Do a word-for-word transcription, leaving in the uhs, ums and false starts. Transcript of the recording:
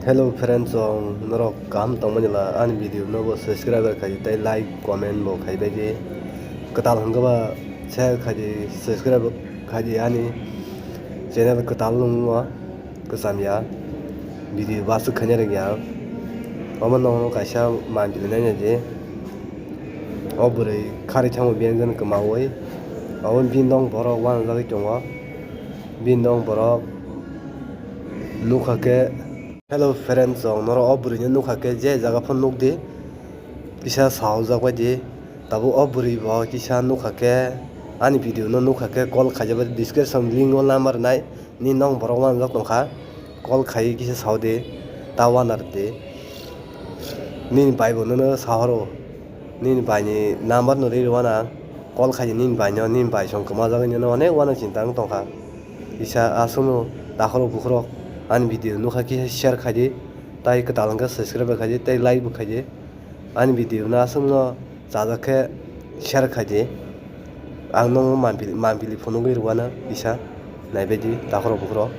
Hello friends, chwng norok kaham tongmani la ani video no bo subscribe khai di tei like comment bo khai bai di. Kwtal hwnkhe ba share khai di, subscribe bo khai di ani channel kwtal wngmo kwcham ya. Video baswk khaina rwngya. Omo no kaisa manpili nai di. O bwrwi khari thango biyang kwmawi. Obo bini dong borok wanajagwi tongo. Bini dong borok nukha khe. Hello friends, chwng norok o bwrwino nukha khe je jaga phano nukdi, kisa sahojak bai di. Tabuk o bwrwi bo kisa nukha khe, ani video no nukha khe call khaijak bai di, description link o number nai, nini nong borok wanajak tongkha, call khai kisa sahodi, ta wana rwdi. Nini bai bo nono sahoro, nini bai ni number no ri rwna, call khai di nini bai no, nini bai song kwmajak nini no onek wana chinta wng tongkha. Kisa aswkno takhorok bukhorok ani video nukha khe share khai di, tai kwtal hwnkhe subscribe khai di, tei like bo khai di. Ani video no aswkno chajak khe share khai di. Ang no mampili, mampili phunugwi rwano kisa naibai di takhorok bukhorok.